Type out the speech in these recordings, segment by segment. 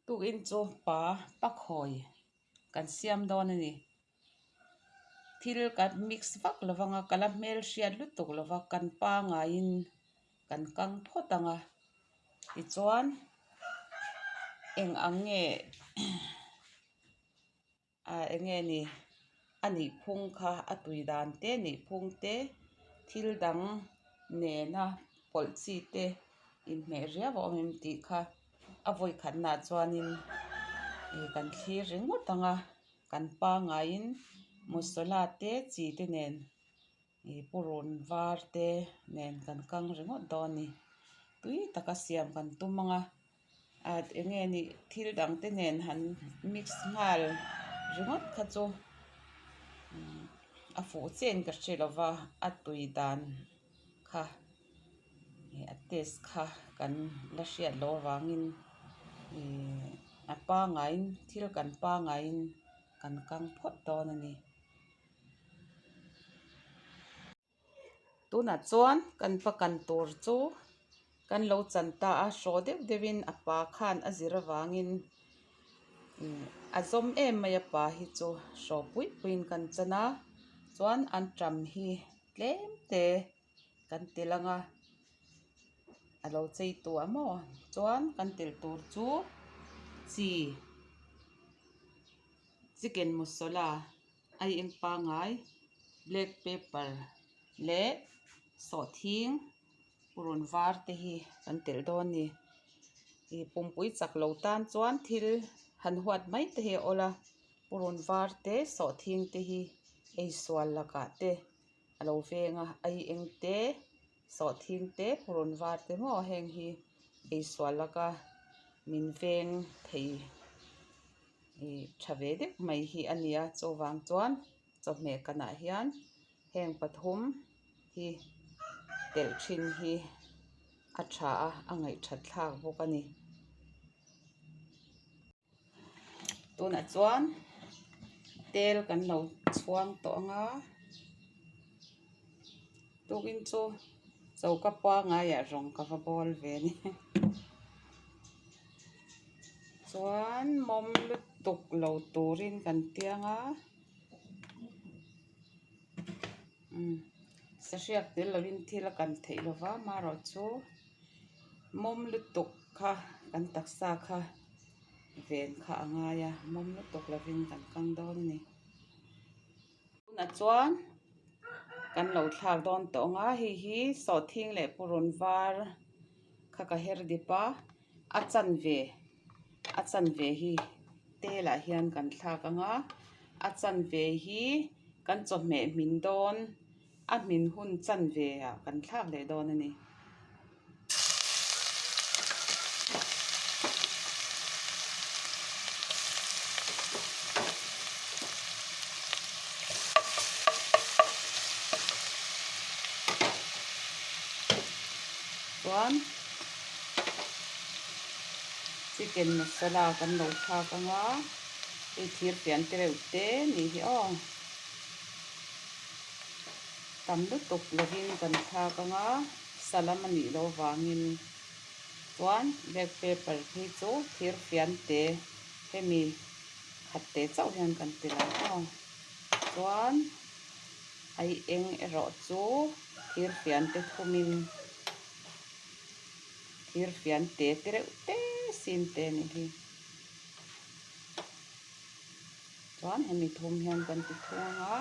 Tukin chu pa pakhawi kan siam dawn a ni. Thil kan mix vak lo vang a, ka la hmelhriat lutuk lo va, kan pangaiin kan kang phawt ang a. Tichuan eng ang nge Ah eng nge ni a nih phung kha a tui dan te nih phung te thil dang nena pawlh chi te inhmeh riau a awm em tih kha a vawi khatnaah chuanin ih kan thlir ringawt ang a kan pangaiin masala te chi te nen ih purun var te nen kan kang ringawt dawn a ni tui taka siam kan tum ang a. At eng nge nih thil dang te nen han mix nghal ringawt kha chu a fuh chiahin ka hre lo va a tui dan kha ih a taste kha kan la hriat loh avangin ih a pangaiin thil kan pangaiin kan kang phawt dawn a ni. Tunah chuan kan va kan tur chu kan lo chan ta a hraw deuh deuhin a pa khan a zir avangin ih a zawm em mai a pa hi chu hraw pui puiin kan chan a chuan an ṭam hi tlem te kan telh ang a a lo chei tawh a maw chuan kan telh tur chu chi chicken masala. A eng pangai black pepper leh sawhthing purun var te hi kan telh dawn a ni ih pumpui chak lo tan chuan thil han huat mai te hi a awl a purun var te sawhthing te hi ei sual lakah te a lo veng a a eng te sawhthing te purun var te maw heng hi ei sual laka min veng thei. Ih tha ve deuh mai hi a ni a chuvang chuan chawhmeh kanah hian heng pathum hi telh thin hi a tha a a ngaihthat thlak bawk a ni. Tunah chuan tel kan lo chhuang tawh ang a tukin chu choka pangaiah rawng ka va bawl ve a ni. Chuan mawm lutuk lo turin kan tiang a umm sahriak tel lovin thil a kan theih lova amaherawh chu mawm lutuk kha kan taksa kha ven kha a ngai a mawm lutuk lovin kan kang dawn a ni. Tunah chuan kan lo thlak dawn tawh ang a hei hi sawhthing leh purun var kha ka her dip a a chanve a chanve hi telah hian kan thlak ang a a chanve hi kan chawhmeh hmin dawn a hmin hun chanve ah kan thlak leh dawn a ni. Chuan chicken masala kan lo thlak ang a hei thir fian te reuh te nih hi aw tam lutuk lovin kan thlak ang a. Salam a nih loh vangin chuan black pepper phei chu thir fian te hemi khat te chauh hian kan ti lo aw. Chuan ai eng erawh chu thir fian te thumin thir fian te te reuh te sin te a nih hi. Chuan hemi thum hian kan ti thung ang a.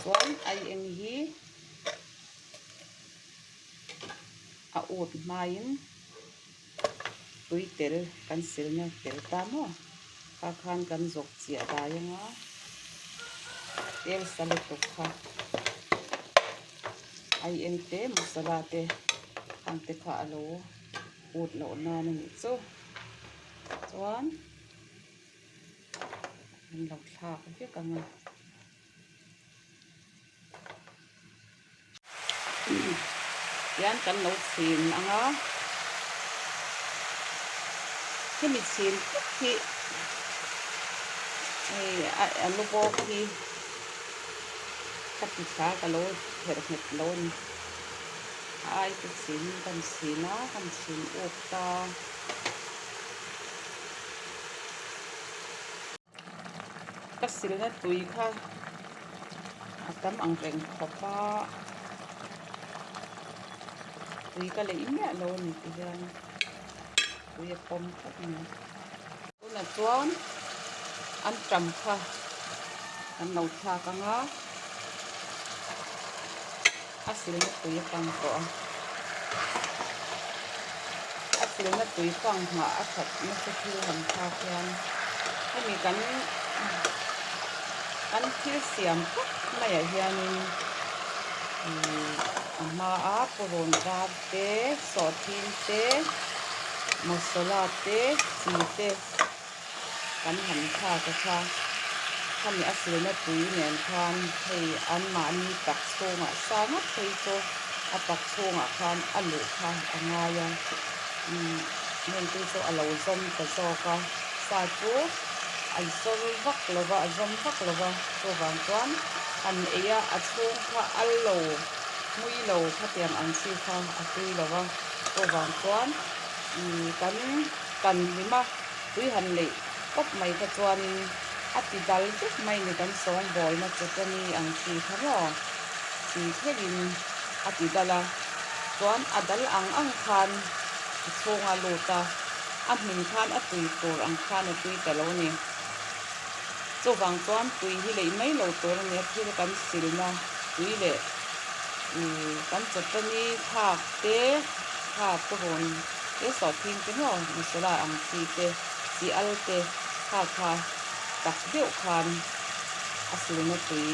Chuan ai eng hi a ut hmain tui tel kan silna tel ta maw kha khan kan zawk chiah dai ang a tel sa lutuk kha ai eng te masala te ang te kha a lo. Ut loh nan a nih chu chuan an lo thlak vek ang a tihian kan lo chhin ang a hemi chhin tak hi hei a lu bawk hi. Ka ti thla ka lo herh nghet lo a ni. A ai te chin kan chhin a, kan chhin uk ta. Ka silna tui kha a tam ang reng khawp a, tui ka leih miah lo a ni ti hian tui a pawm khawp mai. Tunah chuan an tam kha an lo thlak ang a, a silna tui a kang tawh a, a silna tui kang nghah a that nasa thil han thlak hian hemi kan kan thil siam tak maiah hianin ihh a hmaa purun var te sawhthing te masala te chi te kan han thlak a kha khami a silna tui nen khan hei anmahni tak chhungah sa ngawt phei chu a tak chhungah khan a luh kha a ngai a umm heng te chu a lo zawm ta zawk a sa chu a zawr vak lo va a zawm vak lo va chuvang chuan han ei a a chhung kha a lo hmui lo khatiang ang chi kha a tui lo va chuvang chuan umm kan kan hlim a tui han leih kawp mai kha chuanin a ti dal vek mai ni kan sawngbawlna chutani ang chi kha maw chi thlengin a ti dal a chuan a dal ang ang khan a chhunga lut a a hmin khan a tui tur ang khan a tui ta lo a ni chuvang chuan tui hi leih mai lo tur a ni a thil kan silna tui leh ih kan chutani thlak te thlak te rawn He sawhthing te maw masala ang chi te chi al te kha kha tak deuh khan a silna tui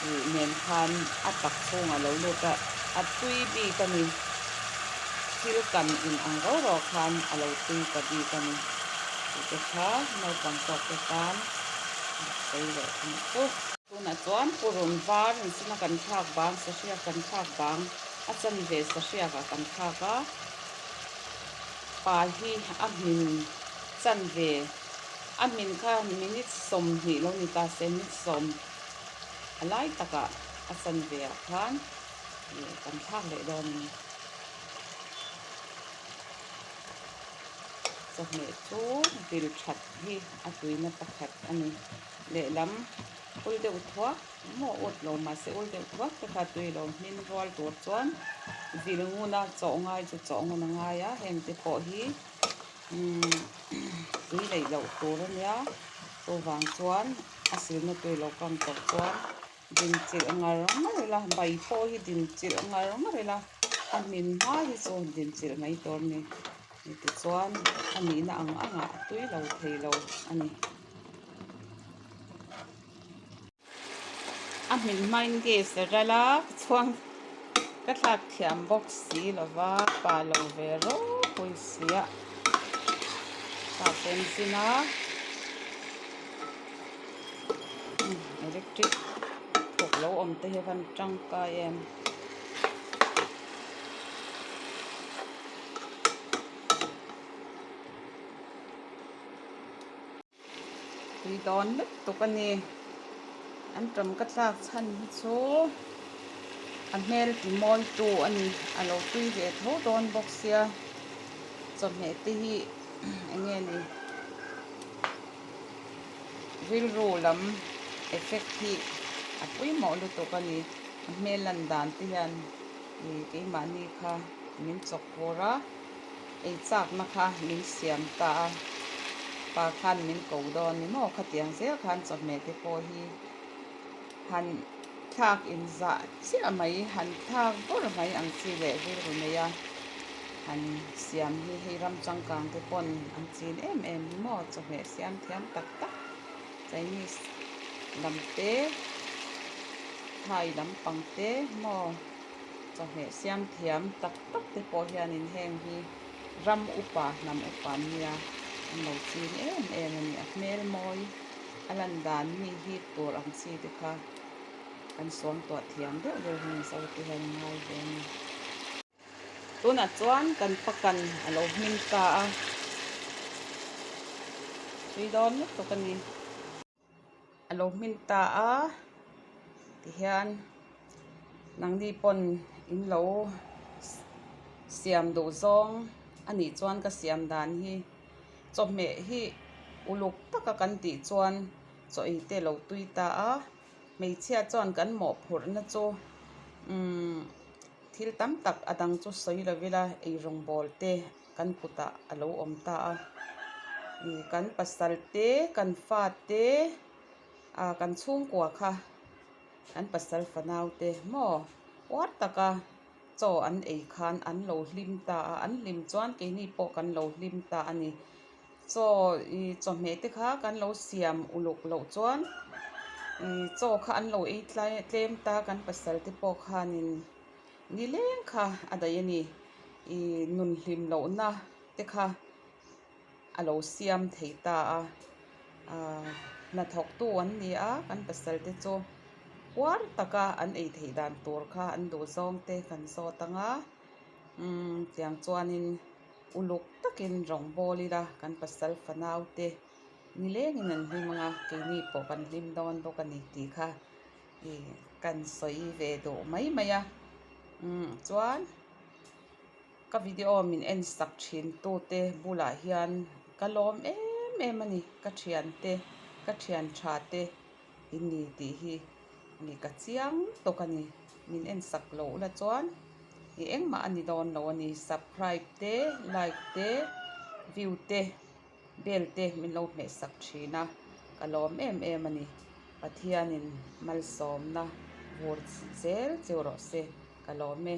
ih nen khan a tak chhungah lo lut a, a tui bik a ni. Thil kan in ang ro ro khan a lo tui ta bik a ni. Tih te kha naupang zawk te tan sawi leh a nih chu. Tunah chuan purun var in sina kan thlak bang sahriak kan thlak bang a chanve sahriakah kan thlak a, pa hi a hmin chanve a hmin kha minute 20 lo ni ta se minute sawm a lai takah a chanve ah khan ih kan thlak leh dawn a ni. Chawhmeh chu vil that hi a tuina pakhat a ni. Lehlam ul deuh thuak maw ut lo mahse ul deuh thuak te kha tui lo hmin rual tur chuan vil nguna chawh ngai chu chawh ngun a ngai a heng te pawh hi umm tui neih loh tur a nia chuvang chuan a silna tui lo kang tawh chuan din chilh ngar ngar ila bai pawh hi din chilh ngar ngar ila a hmin hma hi chu din chilh mai tur a ni tichuan a nihna ang angah tui lo thei lo a ni. A hmin hmain gas a ral a chuan ka thlak thiam bawk si lova pa lo ve ropui sia pa pencil a electric thawk lo awm te hi a van tangkai em. Tui dawn lutuk a ni. An ṭawm ka tlak chhan hi chu a hmel ti mawi tu a ni. A lo tui ve tho dawn bawk sia chawhmeh te hi eng nge ni rilru lam effect hi a pawimawh lutuk a ni. A hmel lan dan te hian ih keimahni kha min chawk phur a. Ei chakna kha min siam ta a, pa khan min ko dawn ni maw khatiang zel khan chawhmeh te pawh hi han thlak in zah chiah mai, han thlak bawrh mai ang chi leh rilru nei a han siam hi hei ram changkang te pawn an chin em em hi maw chawhmeh siam thiam tak tak Chinese lam te Thai lampang te maw. Chawhmeh siam thiam tak tak te pawh hianin heng hi ram upa hnam upa an nia an lo chin em em a ni. A hmel mawi a lan dan mi hip tur ang chi te kha kan suam tuah thiam deuh deuh hi Mizo te hian a ngai ve a ni. Tunah chuan kan pakan a lo hming ta a, tui dawn lutuk a ni. A lo hmin ta a. Tihian nangni pawn in lo siam duh zawng a nih chuan ka siam dan hi chawhmeh hi uluk taka kan tih chuan chaw ei te lo tui ta a, hmeichhia chuan kan mawhphurhna chu umm thil tam tak a dang chu sawi lo ila eirawngbawl te kan kutah a lo awm ta a, ih kan pasal te kan fa te ah kan chhungkua kha kan pasal fanau te maw uar taka chaw an ei khan an lo hlim ta a, an hlim chuan keini pawh kan lo hlim ta a ni. Chaw ih chawhmeh te kha kan lo siam uluk loh chuan ih chaw kha an lo ei tlai tlem ta kan pasal te pawh khanin nileng kha a daih a ni. Ih nun hlim lohna te kha a lo siam thei ta a, ah hnathawktu an ni a kan pasal te chu puar taka an ei theih dan tur kha an duh zawng te kan zawt ang a, umm tiang chuanin uluk takin rawng bawl ila kan pasal fanau te nilengin an hlim ang a, keini pawh kan hlim dawn bawk a ni tih kha ih kan sawi ve duh mai mai a, umm chuan. Ka video min en sak thin tute bulah hian ka lawm em em a ni, ka thiante, ka thian tha te in ni tih hi ni ka chiang tawk a ni, min en sak loh la chuan i engmah a ni dawn lo a ni, subscribe te, like te, view te, bell te min lo hmeh sak thin a, ka lawm em em a ni, Pathianin malsawmna vur zel cheu rawh se, ka lawm e.